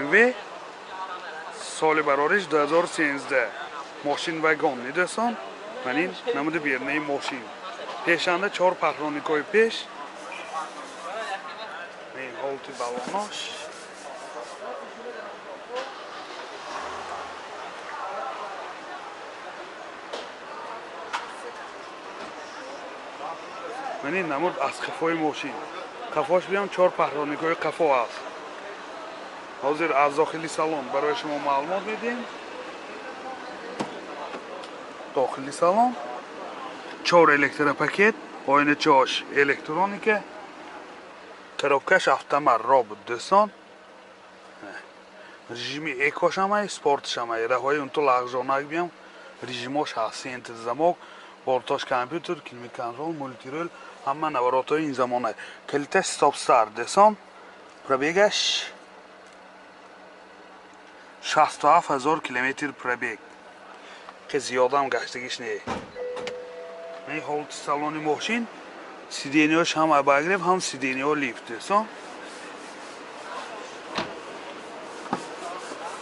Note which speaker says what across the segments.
Speaker 1: BMW, соли барориш 2013. Мошин вагон дӯстон. Ман ин намуди бернаи мошин. Пешанда 4 пахроникҳои пеш. Ин ҳолати балонош. Ман ин намуд аз қафои мошин. Қафош биям 4 пахроникҳои қафо аст. Ҳозир аз дохили салон барои шумо маълумот медиҳем. Дохили салон 4 электропакет, оиначаош электроника, коробкаш автомат робот дӯстон. Режими экошамай, спортшамай, раҳои унту лағжонак биям, режимош ҳаст, центр замок, бортош компютер, климат-контрол, мультирол, ҳама наворотҳои ин замона. Калиташ стоп-старт дӯстон. Пробегаш 67 000 километр пробег. Ки зиёдам гаштагиш не. Ин ҳолати салони мошин, сидениҳош ҳам обогрев, ҳам сидениҳо лифт дӯстон.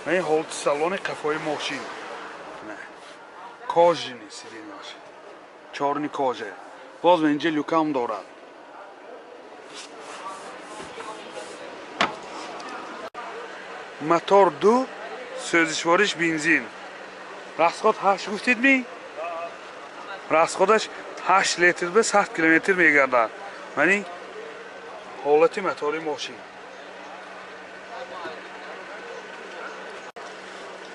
Speaker 1: Ин ҳолати салони қафои мошин. Кожини сидениҳош. Чорни кожа. Боз инҷа люкам дорад. Мотор 2, сӯзишвориш бензин. Расход 8 гуфтед ми? Расходаш 8 литр ба 100 километр мегардад. Ман ин ҳолати мотори мошин.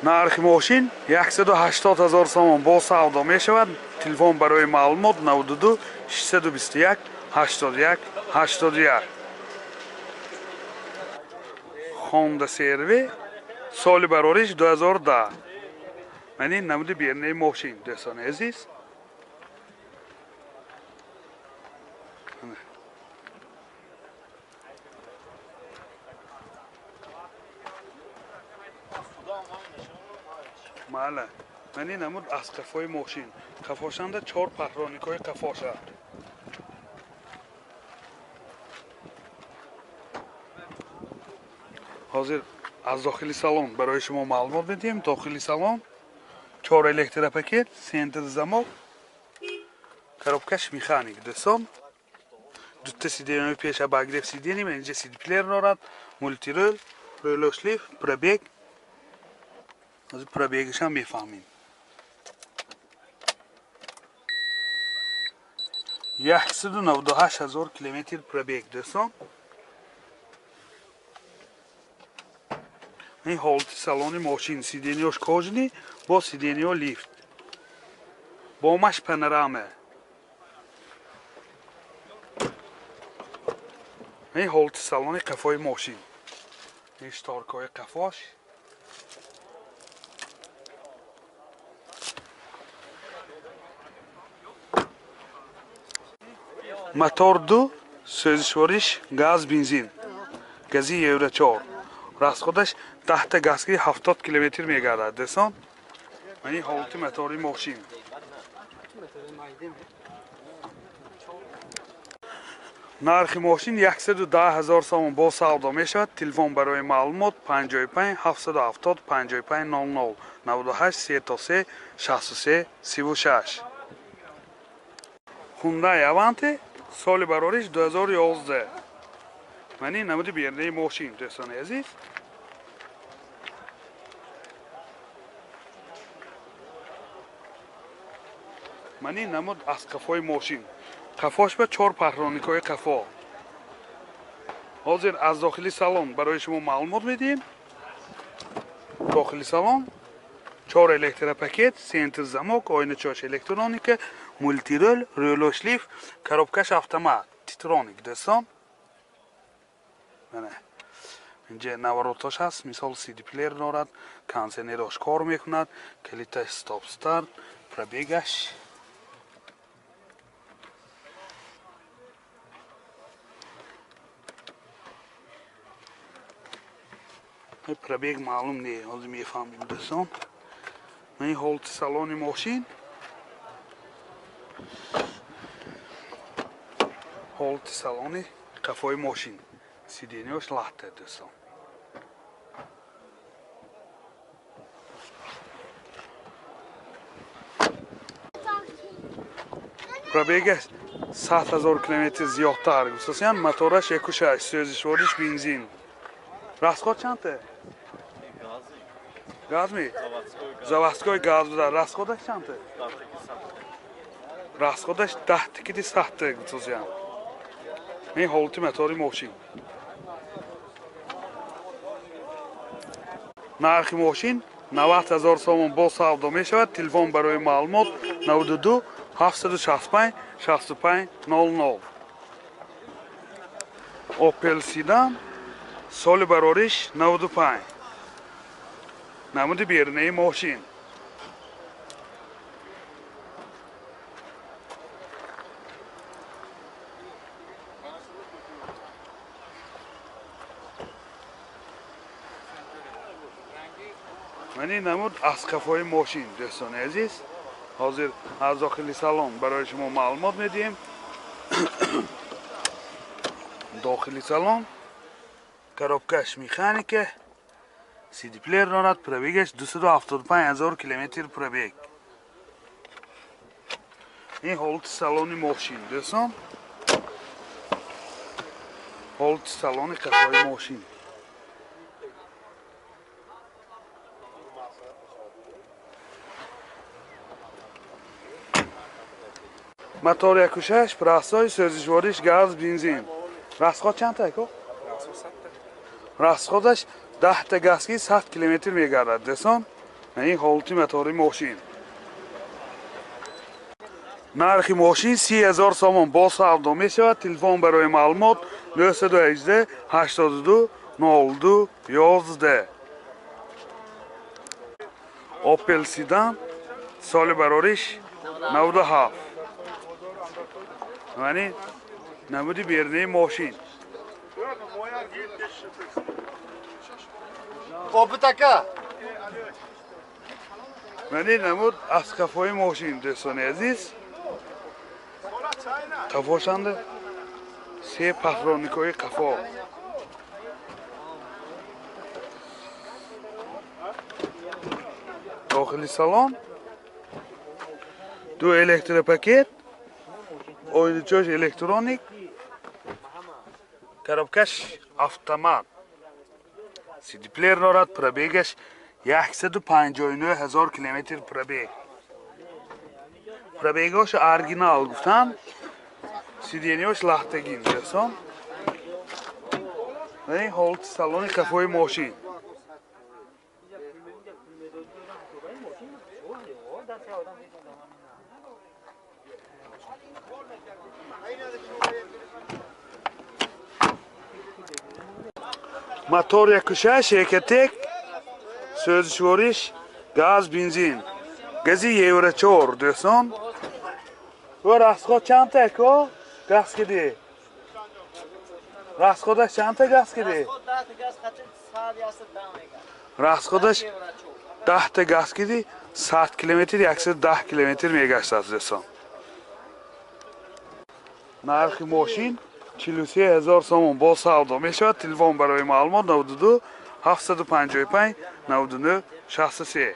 Speaker 1: Нархи мошин 180 000 сомон бо савдо мешавад. Телефон барои маълумот 92 621 81 81. Honda CR-V, соли барориш 2010. Ман ин намуди бернаи мошин дӯстони азиз. Мала, ман ин намуд аз қафои мошин. Қафошанда 4 пахроникҳои қафоша. Ҳозир аз дохили салон барои шумо маълумот медиҳем. Дохили салон 4 электропакет, центр замок, коробкаш механик дӯстон. Дута сидениҳои пеш обогрев сидени, инҷа сидплеер дорад, мультирол, ролошлиф, пробег. Ҳозир пробегашам мефаҳмем. 198 000 километр пробег дӯстон. Ин ҳолати салони мошин, сидениҳош кожини, бо сидениҳо лифт. Бомаш панорама. Ин ҳолати салони қафои мошин. Ин шторкҳои қафош. Мотор 2, сӯзишвориш газ бензин. Гази Евро 4. Расходаш 10 газки 70 километр мегардад дӯстон. Ман ин ҳолати мотори мошин. Нархи мошин 110 000 сомон бо савдо мешавад. Телефон барои маълумот 55 770 55 00 98 33 63 36. Hyundai Avante, соли барориш 2011. Ман ин намуди бернаи мошин дӯстони азиз. Ман ин намуд аз қафои мошин. Қафош ба 4 пахроникҳои қафо. Ҳозир аз дохили салон барои шумо маълумот медиҳем. Дохили салон 4 электропакет, центр замок, оиначаош электроника, мультирол, ролошлиф, коробкаш автомат, титроник дӯстон. Мана инҷа наворотош ҳаст, мисол CD плеер дорад, кондиционерош кор мекунад, калиташ стоп-старт, пробегаш пробег маълум не, ҳозир мефаҳмем дӯстон. Ман ин ҳолати салони мошин, ҳолати салони қафои мошин, сидениҳош лахта дӯстон. Пробегаш 100 000 километр зиёдтар. Гуфтасиян мотораш 1.6, сӯзишвориш бензин. Расход чандта? Газ ми? Заводской газ буда. Расходаш чандта? Расходаш 10 киди 100 гуфтасиян. Ин ҳолати мотори мошин. Нархи мошин 90 000 сомон бо савдо мешавад. Телефон барои маълумот 92 765 65 00. Opel Sedan соли барориш 95. Намуди берунаи мошин. Мани намуд аз қафои мошин, дӯстони азиз. Ҳозир аз дохили салон барои шумо маълумот медиҳем. Дохили салон коробкаш механика, CD-плеер дорад, пробегаш 275 000 километр пробег. Ин ҳолати салони мошин, дӯстон. Ҳолати салони қафои мошин. Мотор 1.6, простой, сӯзишвориш газ, бензин. Расход чандта ако? Расходаш 10 та газки 100 километр мегардад, дӯстон. Ин ҳолати мотори мошин. Нархи мошин 30 000 сомон бо савдо мешавад. Телефон барои маълумот 918 82 02 11. Opel Sedan соли барориш 97. Мани намуди берунаи мошин. Мани намуд аз қафои мошин, дӯстони азиз. Қафошанда се патроникҳои қафо. Дохили салон ду электропакет, оиличош электроник, коробкаш автомат, CD-плеер дорад, пробегаш 159 000 километр пробег. Пробегош оригинал гуфтам, сиденьош лахтагин, дӯстон. Ин ҳолати салони қафои мошин. Мотор 1.6, Экотек, сӯзишвориш газ, бензин. Гази Евро 4, дӯстон. Ва расход чандта ако? Газ киди? Расходаш чандта газ киди? Расходаш 10 та газ киди, 100 километр, 110 километр мегаштад, дӯстон. Нархи мошин 43 000 сомон бо савдо мешавад. Телефон барои маълумот 92 755 99 63.